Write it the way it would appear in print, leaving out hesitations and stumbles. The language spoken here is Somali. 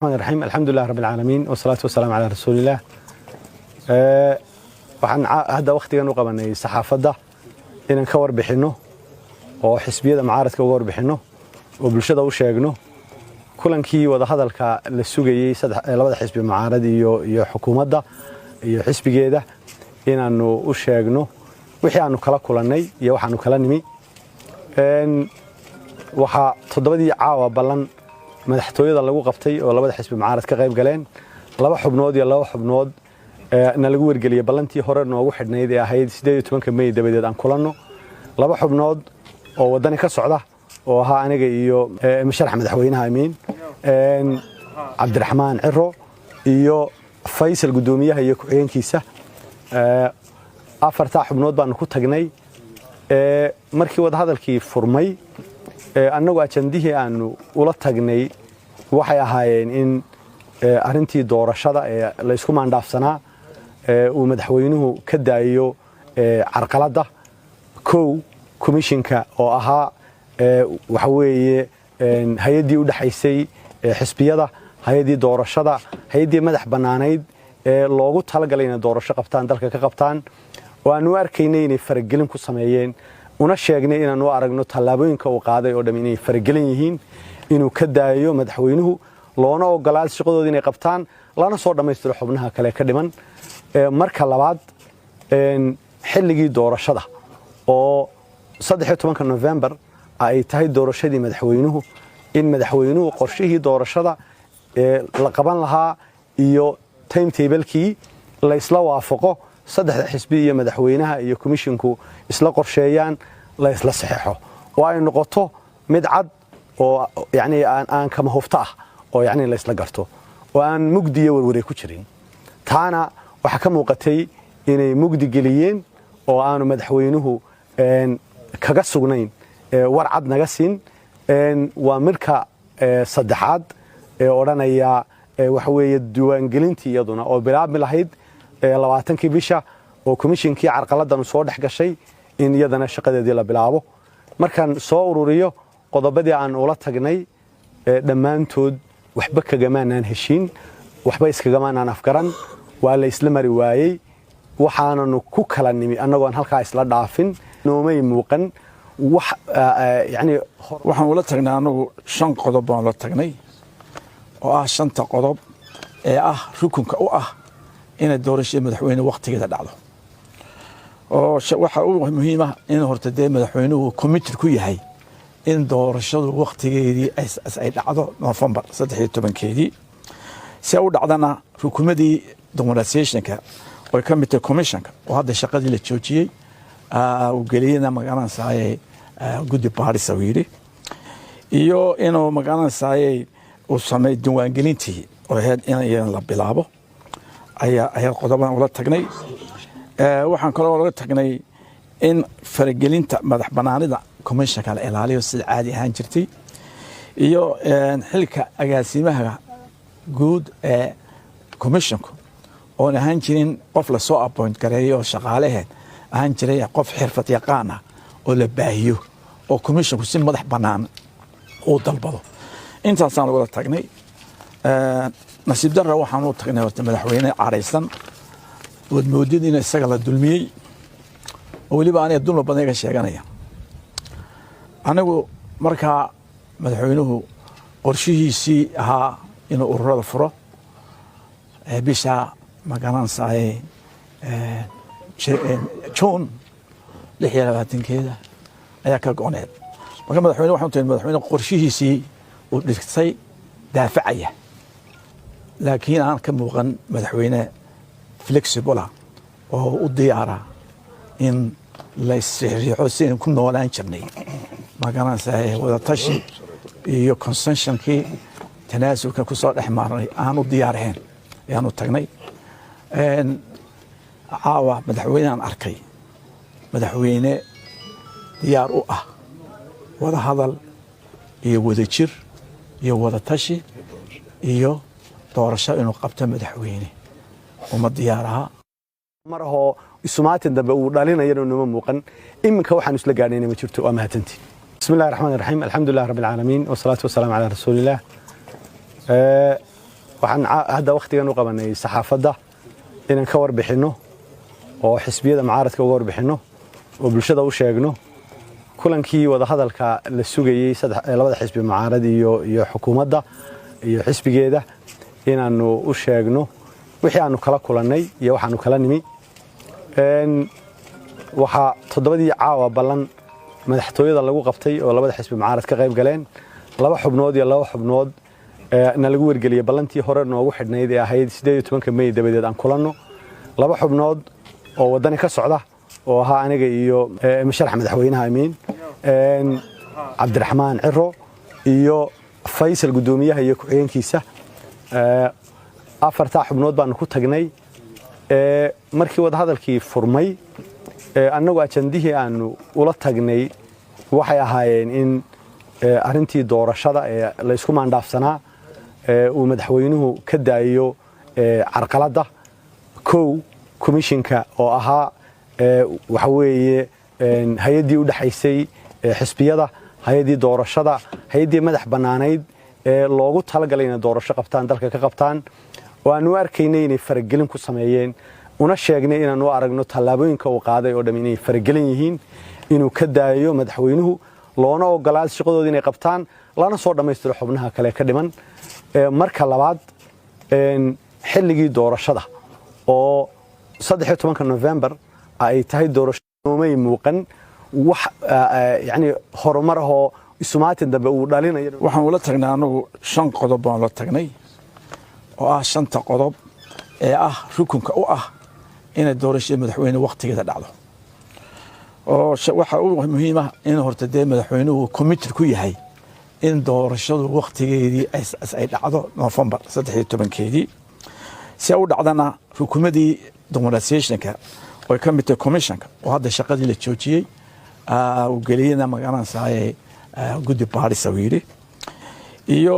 الرحمن الرحيم، الحمد لله رب العالمين، والصلاة والسلام على رسول الله. Waxaan hadda wakhtigan u qabanay saxaafadda inaan ka warbixinno oo xisbiyada mucaaradka uga warbixinno oo bulshada u sheegno kulankii wadahadalka la sugayey labada xisbi mucaarad iyo xukuumadda iyo xisbigeeda, inaannu u sheegno wixii aanu kala kulannay iyo waxaanu kala nimi. Waxaa 7dii caawa ballan madaxtooyada lagu qabtay oo labada xisbi mucaarad ka qayb galeen, laba xubnood iyo laba xubnood na lagu wargeliyey ballantii hore noogu xidhnayd ee ahayd 18-ka Mey dabadeed aan kulanno, laba xubnood oo Waddani ka socda oo ahaa aniga iyo musharax madaxweynaha amiin Cabdiraxmaan Ciro iyo Faysal, guddoomiyaha iyo ku-xigeenkiisa. Afartaa xubnood baanu ku tagnay. Markii wadahadalkii furmay, annagu ajandihii aanu ula tagnay waxay ahaayeen in arrintii doorashada ee la isku maandhaafsanaa uu madaxweynuhu ka daayo carqaladda. Kow, komishinka oo ahaa waxa weeye hay-addii u dhexaysay xisbiyada, hay-addii doorashada, hay-addii madax bannaanayd ee loogu talagalay inay doorasho qabtaan, dalka ka qabtaan, oo aanu u arkaynay inay faragelin ku sameeyeen, una sheegnay inaanu u aragno tallaabooyinka uu qaaday oo dham inay faragelin yihiin, inuu ka daayo madaxweynuhu, loona ogolaado shaqadooda inay qabtaan, lana soo dhammaystiro xubnaha kale ka dhiman. Marka labaad, xilligii doorashada oo 13-ka November ay tahay doorashadii madaxweynuhu, in madaxweynuhu qorshihii doorashada ee la qaban lahaa iyo timetablekii la isla waafaqo, saddexda xisbi iyo madaxweynaha iyo komishinku isla qorsheeyaan, la isla saxeexo oo ay noqoto mid cad oo yani aan kama hufto ah oo yani la isla garto oo aan mugdi iyo werware ku jirin. Taana waxaa ka muuqatay inay mugdi geliyeen oo aanu madaxweynuhu kaga sugnayn war cad naga siin. Waa midka saddexaad ee odhanaya waxa weeye diiwaangelintii iyaduna oo bilaabmi lahayd 20-kii bisha oo komishinkii carqaladanu soo dhex gashay, in iyadana shaqadeedii la bilaabo. Markaan soo ururiyo qodobadii aan ula tagnay, dhammaantood waxba kagamaanaan heshiin, waxba iskagamaanaan afgaran, waa la isla mari waayey. Waxaananu ku kala nimi annagoon halkaa isla dhaafin, noomay muuqan wax yani. Waxaan ula tagnay anagu shan qodob baan ula tagnay, oo ah shanta qodob ee ah rukunka u ah inay doorashada madaxweyne wakhtigeeda dhacdo, oo waxa u muhiim ah in horta dee madaxweynuhu committed ku yahay in doorashadu wakhtigeedii ay dhacdo, November 13-keedii. Si ay u dhacdana, rukumadii democratizationka oy ka mid tahay commissionka oo hadda shaqadii la joojiyey, uu geliyena magaranaysaayey guddi baadhisa uu yidhi, iyo inuu magaranaysaayey uu sameey diiwaangelintii oo ahayd in iyadana la bilaabo ayaa qodobadan ula tagnay. Waxaan kaloo ula tagnay in faragelinta madax banaanida commissionka la ilaaliyo sida caadi ahaan jirtay, iyo xilka agaasimaha guud ee commissionku oon ahaan jirin qof lasoo appoint gareeyo oo shaqaalaheed ahaan jiray, qof xirfad yaqaan ah oo la baahiyo oo commissionku si madax bannaan uu dalbado. Intaasaan ugala tagnay. Nasiib darra, waxaan u tagnay horta madaxweyne cadhaysan ood moodid in isaga la dulmiyey, oo weliba aniga dulmi badan iga sheeganaya. Anigu markaa madaxweynuhu qorshihiisii ahaa inuu ururada furo bisha magaranaysaay June 26-keeda ayaa ka go'need. Marka madaxweyne waxaan tahay madaxweyne qorshihiisii uu dhigtay daafacaya, laakiin aan ka muuqan madaxweyne flexible oo u diyaara in la isriixriixo si aynu ku noolaan jirnay, magaranaysaa, wadatashi iyo consensuskii tanaasulka kusoo dhex maarnay aan u diyaarahayn ayaanu tagnay. Caawa madaxweyneaan arkay madaxweyne diyaar u ah wada hadal iyo wadajir iyo wadatashi iyo doorasho inuu qabto. Madaxweyne uma diyaar aha. Mar ahoo isumaatin dambe uu dhalinayana noma muuqan. Iminka waxaan isla gaadhayna ma jirto. Waa mahadsantiin. بسم الله الرحمن الرحيم، الحمد لله رب العالمين، والصلاة والسلام على رسول الله. Waxaan hadda wakhtigan u qabanay saxaafadda inaan ka warbixinno oo xisbiyada mucaaradka uga warbixinno oo bulshada u sheegno kulankii wadahadalka la sugayey labada xisbi mucaarad iyo xukuumadda iyo xisbigeeda, inaannu u sheegno wixii aanu kala kulannay iyo waxaanu kala nimi. Waxaa 7dii caawa ballan madaxtooyada lagu qabtay oo labada xisbi mucaarad ka qayb galeen, laba xubnood iyo laba xubnood na lagu wargeliyey ballantii hore noogu xidhnayd ee ahayd 18-ka Mey dabadeed aan kulanno, laba xubnood oo Waddani ka socda oo ahaa aniga iyo musharax madaxweynaha amiin Cabdiraxmaan Ciro iyo Faysal, guddoomiyaha iyo ku-xigeenkiisa. Afartaa xubnood baanu ku tagnay. Markii wadahadalkii furmay, annagu ajandihii aanu ula tagnay waxay ahaayeen in arrintii doorashada ee laysku maandhaafsanaa uu madaxweynuhu ka daayo carqaladda. Kow, komishinka oo ahaa waxa weeye hay-addii u dhexaysay xisbiyada, hay-addii doorashada, hay-addii madax bannaanayd ee loogu talagalay inay doorasho qabtaan, dalka ka qabtaan, oo aanu u arkaynay inay faragelin ku sameeyeen, una sheegnay inaanu u aragno tallaabooyinka uu qaaday oo dham inay faragelin yihiin, inuu ka daayo madaxweynuhu, loona ogolaado shaqadooda inay qabtaan, lana soo dhammaystiro xubnaha kale ka dhiman. Marka labaad, xilligii doorashada oo 13-ka November ay tahay doorasho, noomay muuqan wax yani horumar ahoo isumaatin dambe uu dhalinayo. Waxaan ula tagnay anagu shan qodob baan ula tagnay oo ah shanta qodob ee ah rukunka u ah inay doorashada madaxweyne wakhtigeeda dhacdo, oo waxa u muhiim ah in horta dee madaxweynuhu committed ku yahay in doorashadu wakhtigeedii ay dhacdo, November 13-keedii. Si ay u dhacdana, rukumadii democratizationka oy ka mid tahay commissionka oo hadda shaqadii la joojiyey, uu geliyena magaranaysaye guddi baadhisa uu yidhi iyo